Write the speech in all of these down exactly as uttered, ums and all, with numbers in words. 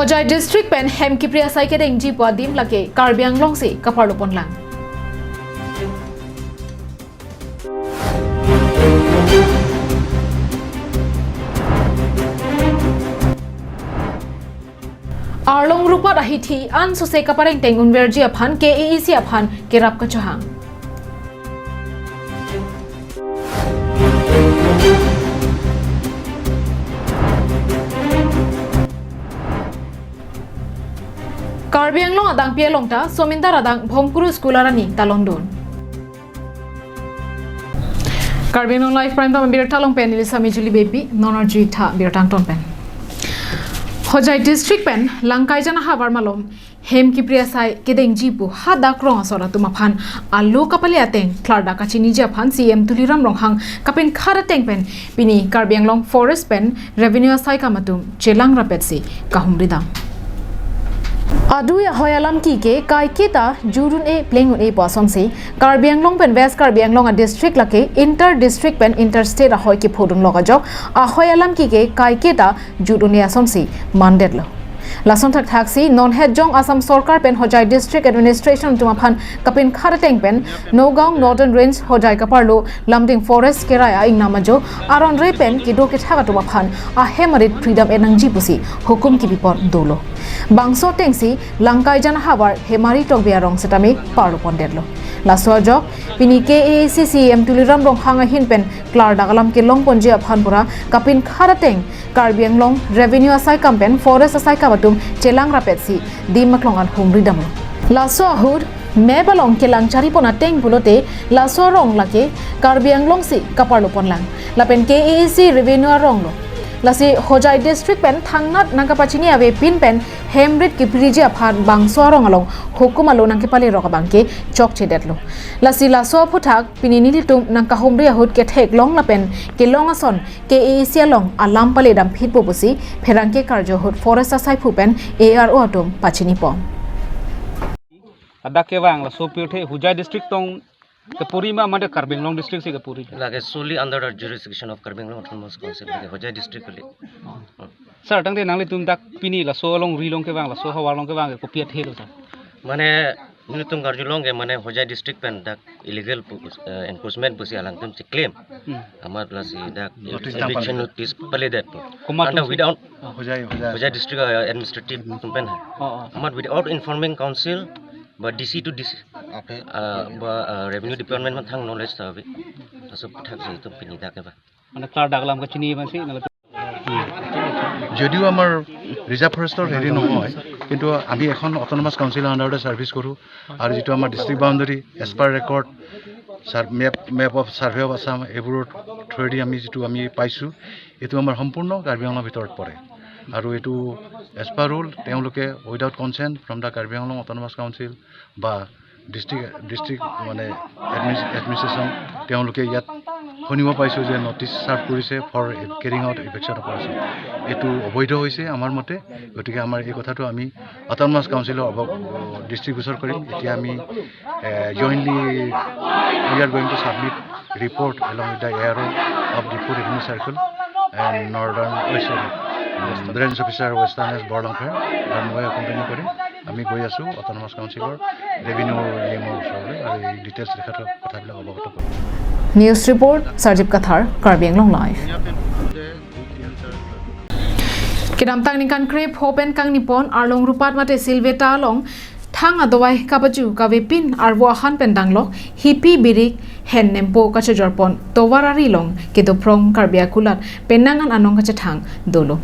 Hojai district pen hem kipri asai kedengji pu adim lake Karbi Anglong si kaparlo ponlang. Arlong Rupat ahithi ansose kaparengteng unverji aphan K A A C aphan kerap kachohang. Karbi Anglong adang pi along ta somindar adang Bhomkuru School arani talondun. Karbi Anglong Live Prime Time birta along pen neli Sami Julie Baby, non arju-ik tha birta angton pen. Hojai district pen Langkaijan ahavar malom hem kipri asai kedengji pu hadak rong asor atum aphan alo kapale ateng klardak kachiniji aphan C M Tuliram Ronghang kapinkhat ateng pen pini Karbi Anglong Forest pen Revenue asai kam atum chelang rapetsi kahumri dam. Adui ahoi alam kike kaiketa jut un-e pleng un-e pu asonsi Karbi Anglong pen West Karbi Anglong a district lake inter district pen inter state ahoi kiphodun lok ajok ahoi alam kike kaiketa jut un-e asonsi mandetlo. Lason thakthaksi non het jong Assam Sorkar pen Hojai District Administration atum aphan kapinkhat ateng pen Nagaon Northern Range Hojai kaparlo Lumding Forest kerai a-ingnam ajo aron re pen kedo kethak atum aphan ahem arit freedom enangji pusi hukum kipipon dolo. Bangso atengsi Langkaijan ahavar Hemari Tokbi arong setame parlo pondetlo. Laso ajok pini K A A C C M Tuliram Ronghang ahin pen klardak alam kelong ponji aphan pura kapinkhat ateng Karbi Anglong Revenue asai kam pen Forest asai kam atum chelang rapetsi dim aklong an humri damlo. Laso ahut map along kelang chari pon ateng pulote laso arong lake Karbi Anglong si kaparlo ponlang. Lapen K A A C Revenue arong lo. Lasi Hojai District pen thangnat nangkapachini avepin pen hem rit kipriji aphan bangso arong along hukum alo nangkepale rok abangke chokchedetlo. Lasi laso aphuthak pini nelitum nangkahumri ahut ketheklong lapen kelong ason K A A C along alam pale damphitpo pusi pherangke karjo ahut Forest asaiphu pen A R O atum pachini pon. Ladak kevang laso pirthe Hojai district tong kepuri ma mate Karbi Anglong district si kepuri? Lake solely under the jurisdiction of Karbi Anglong Autonomous Council, lake Hojai district kali. Sir, tangte nanglitum dak pini laso alongri along kevang, laso havar along kevang ke kopi athelo, sir? Mane nelitum karjulong ke mane Hojai district pen dak illegal pu-, eh, encroachment pusi alangtum si claim. Hmm. Amat lasi dak Notice eviction notice paledet pu. Komat anta tum si? Without Ah. Hojai, Hojai. Hojai district, eh, administrative atum pen hai. Oh, oh. Amat without informing council ba D C to D C, Okay. Ah, ba, ah, revenue department man thang knowledge ta ave. Laso aphuthak si itum pini dak kevang. Mane klardak alam kachini man si nang যদিও আমাৰ ৰিজাৰ্ভ ফৰেষ্টৰ হেৰি নহয়, কিন্তু আমি এখন অট'নমাছ কাউন্সিলৰ আণ্ডাৰতে ছাৰ্ভিচ কৰোঁ। আৰু যিটো আমাৰ district boundary, as per record, sir, map, map of survey of Assam, এইবোৰৰ থ্ৰুৱেদি আমি যিটো আমি পাইছোঁ, এইটো আমাৰ সম্পূৰ্ণ কাৰ্বি আংলঙৰ ভিতৰত পৰে। আৰু এইটো এজ পাৰ ৰুল তেওঁলোকে without consent from the Karbi Anglong autonomous council বা ডিষ্ট্ৰিক্ট, ডিষ্ট্ৰিক্ট মানে এডমিনিছ-, এডমিনিষ্ট্ৰেশ্যন তেওঁলোকে ইয়াত শুনিব পাইছোঁ যে নটিচ ছাৰ্ভ কৰিছে ফৰ কেৰিং আউট ইভিকশ্যন অপাৰেশ্যন। এইটো অবৈধ হৈছে আমাৰ মতে। গতিকে আমাৰ এই কথাটো আমি অট'নমাছ কাউন্সিলৰ অৱ-, দৃষ্টিগোচৰ কৰিম। এতিয়া আমি, এ, jointly we are going to submit report along with the A R O of Diphu Revenue Circle and Northern, oh, sorry, Range Officer Western West Borlangpher আৰু মই একম্পেনী কৰিম। আমি গৈ আছোঁ অট'নমাছ কাউন্সিলৰ ৰেভিনিউ ই এমৰ ওচৰলৈ আৰু এই ডিটেইলছ লিখাৰ কথাবিলাক অৱগত কৰিম। News report, Sarjip Kathar, Karbi Anglong Live. Kedamtang ningkan krepho pen kangnipon Arlong Rupat mate Silveta along thang adovai kapaju kavepin arvo ahan pen danglok hipi birik hen nempo kachojorpon tovar ari along kedophrong Karbi akulat penang an anong kachethang dolo.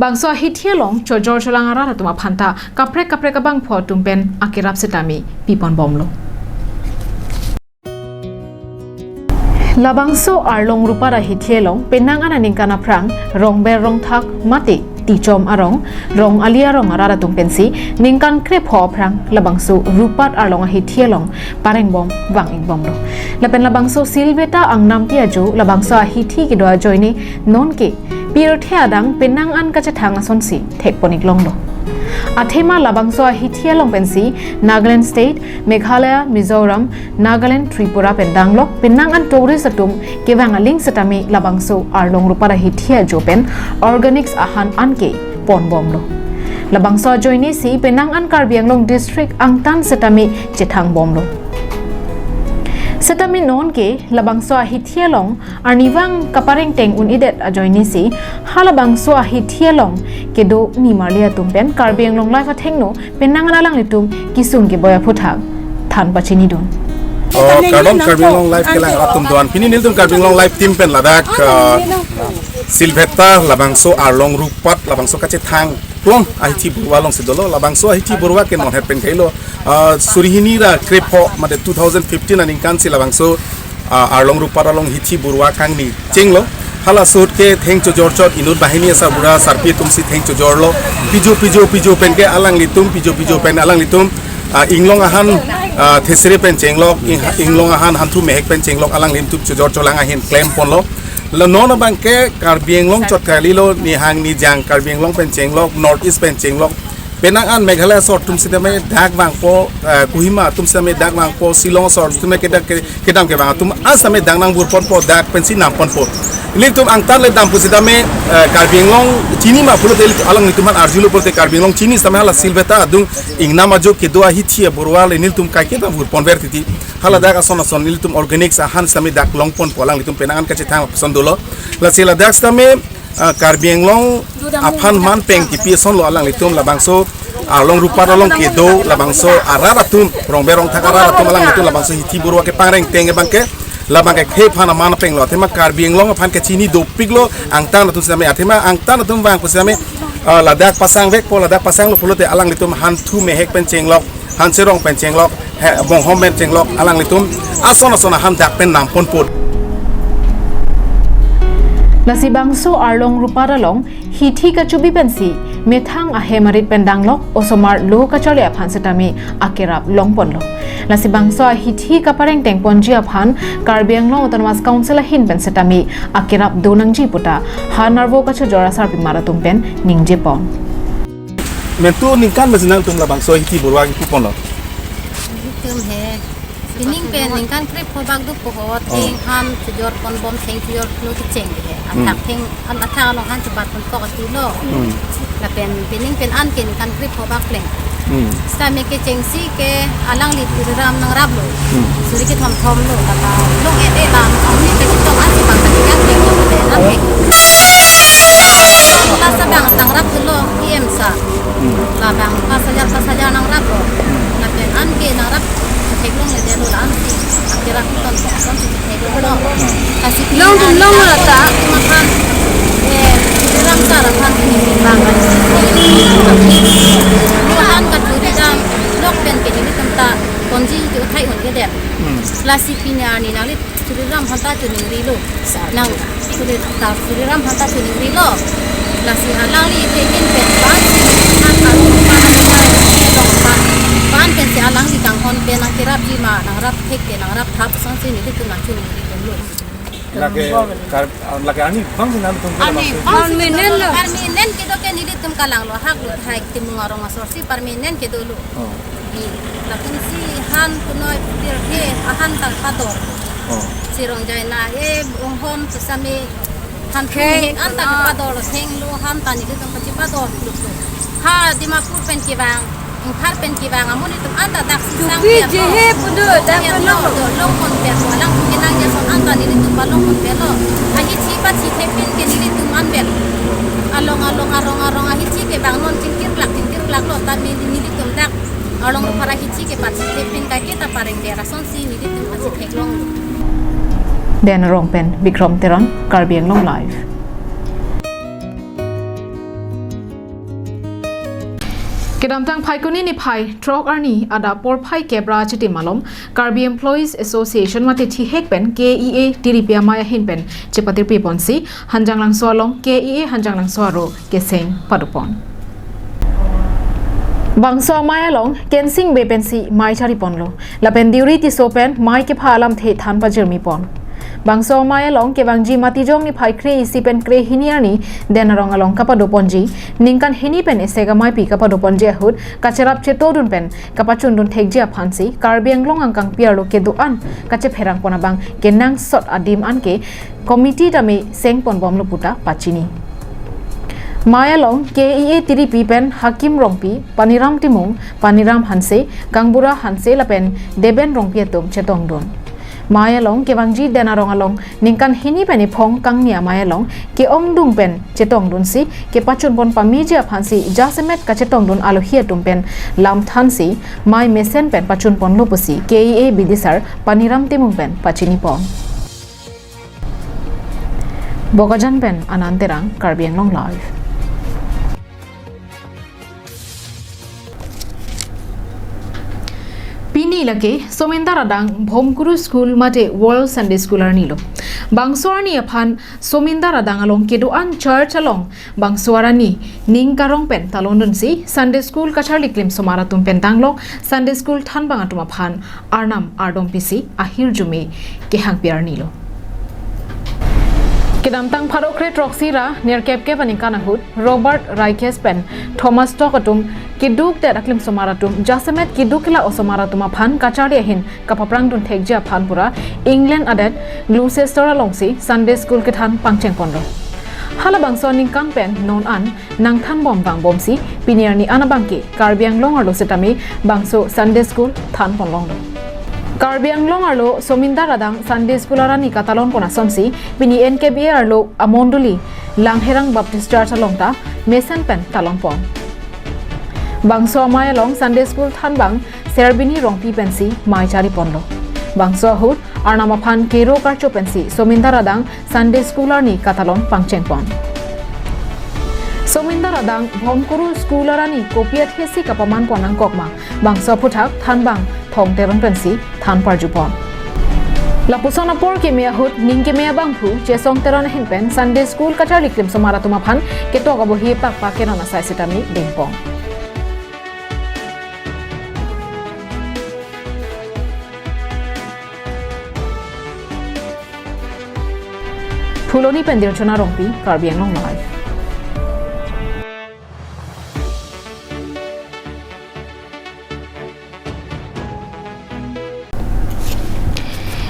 Bangso ahithi along chojor cholang arat atum aphanta kaprek kaprek abangphu atum pen akerap setame piponbomlo. Labangso Arlong Rupat ahithi along penang an aningkan aphrang rongber rongthak mate tichom arong, rong ali arong arat atum pensi ningkan krepho aphrang labangso Rupat Arlong ahithi along parengbom vang-ikbomlo. Lapen labangso Silveta angnampi ajo labangso ahithi kedo ajoine nonke pirthe adang penang an kachethang asonsi thekpon-iklonglo. Athema labangso ahithi along pensi Nagaland State, Meghalaya, Mizoram, Nagaland, Tripura pen danglok penang an tourist atum kevang aling setame labangso Arlong Rupat ahithi ajo pen organics ahan anke ponbomlo. Labangso ajoinesi penang an Karbi Anglong district angtan setame chethangbomlo. Setame nonke labangso ahithi along arnivang kaparengteng un-edet ajoinesi halabangso ahithi along kedo nimarli atum pen Karbi Anglong Live athengno penang an alanglitum kesung keboi aphuthak than pachinidun. Oh, kardom Karbi Anglong Live kelang atum doan. Pini nelitum Karbi Anglong Live team pen ladak, ah, Silvetta labangso arlong rupat labangso kachethang plong ahithi burwa alongsi dolo. Labangso ahithi burwa ke non het pen kailo, ah, suri hini ra krepho mate two thousand fifteen aningkan si labangso, ah, arlong rupat along hithi burwa kangni chenglo. Hala ahut ke theng chojor chot inut banghini asarbura sarpi atumsi theng chojorlo. Pijo pijo pijo pen ke alanglitum, pijo pijo pen alanglitum, ah, inglong ahan, ah, thesere pen chenglok, ing-, inglong ahan hanthu mehek pen chenglok alanglitum chojor cholang ahin klemponlo. La non abang ke Karbi Anglong chot kalilo, nihang nijang Karbi Anglong pen chenglok, North East pen chenglok. Penang an Meghalaya asor atum setame dak vangpo, eh, Kohima atum setame dak vangpo, Shillong asor atum ke dak ke kedam kevang atum an setame dak nangburponpo, dak pensi namponpo. Nelitum angtan le dampo setame, eh, Karbi Anglong chini ma pulote alanglitum aphan arjulo pulote Karbi Anglong chini setame hala Silvetta adung ingnam ajo kedo ahithi aburwa le nelitum kaike damburpon ver titi. Hala dak ason ason nelitum organic ahan setame dak longponpo, alanglitum penang an kachethang ason dolo. Lasi ladak setame, ah, Karbi Anglong aphan man peng kipi asonlo alanglitum, labangso arlong rupat along kedo labangso arat atum, rongbe rongthak arat atum alanglitum labangso hithi burwa kepangrengteng abang ke labang ke khephan aman penglo. Athema Karbi Anglong aphan kachini dopiklo angtan atum setame. Athema angtan atum vangpo setame, ah, ladak pasangvekpo, ladak pasanglo pulote alanglitum hanthu mehek pen chenglok, hanserong pen chenglok, he, bonghom pen chenglok, alanglitum ason ason ahan dak pen namponpo. Lasi bangso arlong rupat along hithi kachubi pensi methang ahem arit pen danglok osomar lo kacharli aphan setame akerap longponlo. Lasi bangso ahithi kaparengtengponji aphan Karbi Anglong Autonomous Council ahin pen setame akerap do nangji puta ha Narvo kachojor asarpimar atum pen ningjepon. Mentu ningkan mesi nangtum labangso hithi burwa kipuponlo? Nelitum he, pining pen ningkan krepho bak dopo ho, oh, theng han chojorponbom, theng chojorlo kecheng he. Hmm. Athak theng, an athak along han chebatpon kok atulo. Hmm. Lapen pining pen an ke ningkan krepho bak pleng. Hmm. Setame kechengsi ke alangli Tuliram nangraplo. Hmm. Suri kethom thomlo, kata long e e lam, kami ke chitong an si bang kami kan pleng, an ke. Lasa bang nangraplo, P M sa. Hmm. Labang pas hajar, pas hajar nangraplo. Hmm. Lapen an ke nangrap theklongle detlo, la an si akerap ton ton si theklonglo. Kasi longdun long rata. Makan, eh, Tuliram sar aphan ini bang. Tuliram ka Tuliram lok pen ke nelitum ta ponji uthai un-edet. Hmm. Lasi pini arni nangli Tuliram aphanta choningrilo. Nang Tuli-, ta Tuliram aphanta choningrilo. Lasi alangli thekin pen ban, nang karu pan, ban, ban pensi alangli kanghon pen nangkerapji ma, nangrap thek ke, nangrap thap asonsi nelitum nangchoningri dunlo. Lake kar-, lake arnivang si nangtum ke arni labangso. Bang si arni nen lo. Arni nen kedo ke nelitum kalanglo, hak lo thai Timung arong asor si arni nen kedolo. Oh. Di, lapen si han punoi putir ke ahan ta pador. Oh. Si Rongjai na e bonghom sesame han theng, an ta, ah, kepador, thenglo, han ta nelitum kachepador lo. Ha Dimapur pen kevang, Ingphar pen kevang amonit atum an ta dak si sang. Dupi je he pudu dak lo, lo. Longpon pe, alang kenang jason an ta nelitum palongpon pelo. Ahithi pachethek pen ke nelitum an pen. Along along arong arong ahithi kevang non chingkirplak chingkirplaklo, ta neli, nelitum dak arlong rupat ahithi kepachethek pen kaike ta pareng der asonsi nelitum kachetheklonglo. Denarong pen Bikrom Teron, Karbi Anglong Live. Kedamtang Phaikuni niphai throk arni adap porphai kep ra chitim alom Karbi Employees Association mate thihek pen K E A tiripi amei ahin pen chepatirpi ponsi Hanjanglangso along K E A Hanjanglangso aro keseng padopon. Bangso amei along Kensing Bey pensi mei chariponlo. Lapen Deuri Tisso pen mei kepha alamthe than pajirmipon. Bangso amei along kevangji Matijong niphai kre-isi pen krehini arni Denarong along kapadoponji, ningkan hini pen esek ameipi kapadoponji ahut kacherap chetodun pen kapachundun thekji aphansi Karbi Anglong angkangpi arlo kedo-an kachepherangpon abang kenangsot adim anke committee tame sengponbomlo puta pachini. Mei along K E A tiripi pen Hakim Rongpi, Paniram Timung, Paniram Hanse, Kangbura Hanse lapen Deben Rongpi atum chetongdun. Mei along kevangji Den Arong along ningkan hini pen ephong kangni amei along ke-ongdung pen chetongdunsi kepachunpon pameji aphansi jasemet kachetongdun alohi atum pen lam thansi mei mesen pen pachunponlo pusi K E A bidisar Paniram Timung pen pachinipon. Bokajan pen Anand Terang, Karbi Anglong Live. Pini lake Somindar adang Bhomkuru School mate World Sunday School arnilo. Bangso arni aphan Somindar adang along kedo-an church along bangso arni ning karong pen talondunsi Sunday School kacharli klimsomar atum pen danglok Sunday School thanbang atum aphan arnam ardom pisi ahirjume kehangpi arnilo. Kedamtang pharo kre throksi ra nerkep kep aningkan ahut Robert Raikes pen Thomas Stock atum keduk det aklimsomar atum jasemet keduk kila osomar atum aphan kacharli ahin kapaprangdun thekji aphan pura England adet Gloucester alongsi Sunday School kethan pangchengponlo. Halabangso aningkan pen non an nangthanbom vangbomsi pini arni an abangke Karbi Anglong arlo setame bangso Sunday School thanponlonglo. Karbi Anglong arlo Somindar adang Sunday School arni katalonpon asonsi pini N K B A arlo amondoli Langherang Baptist Church along ta mesen pen talonpon. Bangso amei along Sunday School thanbang Serbini Rongpi pensi mei chariponlo. Bangso ahut arnam aphan kero karcho pensi Somindar adang Sunday School arni katalon pangchengpon. Somindar adang Bhomkuru School arni kopi athesi kapamanpon nangkokma, bangso aphuthak thanbang Thong Teron pensi than parjupon. Lapuson apor keme ahut ning keme abangphu Chesong Teron ahin pen Sunday School kacharli klimsomar atum aphan ketok abohi pakpak kenon asai setame dengpon. Phuloni pen Dirchona Rongpi, Karbi Anglong Live.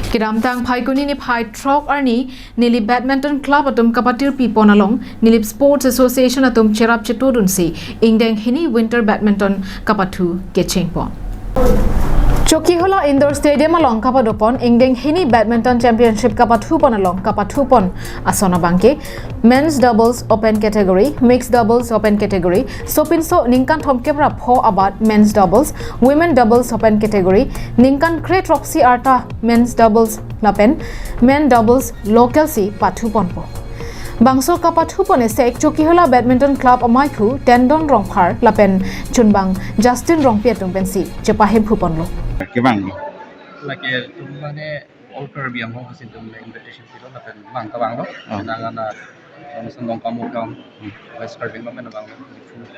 Kedamtang Phaikuni niphai throk arni Nilip Badminton Club atum kapatirpipon along Nilip Sports Association atum cherap chetodunsi ingdeng hini Winter Badminton kapathu kechengpon. Chokihola Indoor Stadium along kapadopon ingdeng hini Badminton Championship kapathupon along kapathupon ason abangke Men's Doubles Open Category, Mixed Doubles Open Category, sopinso ningkan thomkep ra pho abat Men's Doubles, Women Doubles Open Category, ningkan kre throksi arta Men's Doubles lapen Men Doubles local si pathuponpo. Bangso kapathupon esek Chokihola Badminton Club amaiphu Tendon Rongphar lapen chunbang Justin Rongpi atum pensi chepahemphuponlo. Kevang. Lake tum mane all Karbi Anglong asin atum le invitation pilo lapen vang kevanglo. Oh. Nang ana Johnson Dongkamukam, West Karbi Anglong pen vanglo,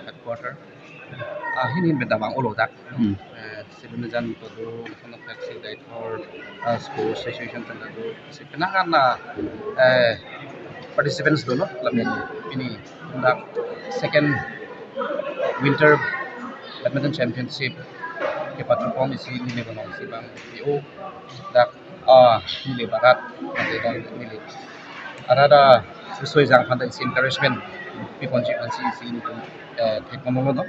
headquarter. Ah, hini pen ta vang-olo dak. Hmm. Eh, Silunajan to do, National Taxi Director, ah, Sports Association pen ta do, si penang ana, eh, participants dolo, lapen pini dak second Winter Badminton Championship kepathupon isi neli bonong si bang, yo, dak, ah, neli barat, nanti dan neli. Arada sesuai jang phanta isi encouragement piponji aphansi isi ini, eh, thekmono lo no.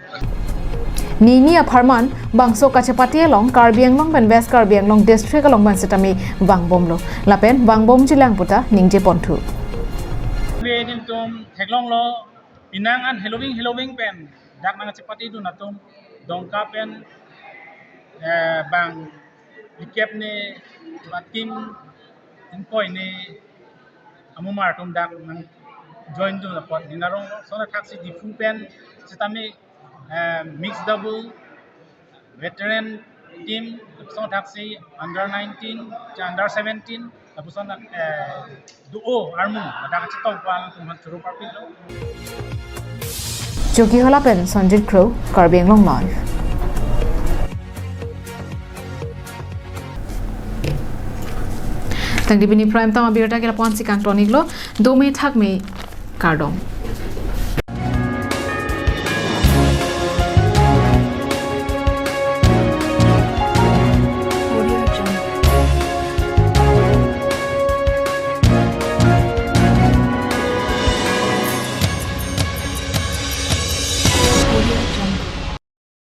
Nini apharman bangso kachepate along Karbi Anglong pen West Karbi Anglong District along ban setame vangbomlo. Lapen vangbomji lang puta ningjeponthu. Kre nim tum theklonglo, penang an heloving heloving pen dak nangchepatedun atum Dongka pen, eh, bang ikep ne ba team ingkoi ne amumar atum dak nangjoin dun apot dinarong sona thaksi Diphu pen setame, eh, mixed double veteran team sona thaksi under nineteen, under seventeen, lapuson, eh, duo armu, ladak kachetong ko alangtum aphan choro parpiklo. Chokihola pen Sanjit Kro, Karbi Anglong Live. Tangdi pini Prime Time abirta ke lapu-an si kangton-iklo, dome thakme kardom.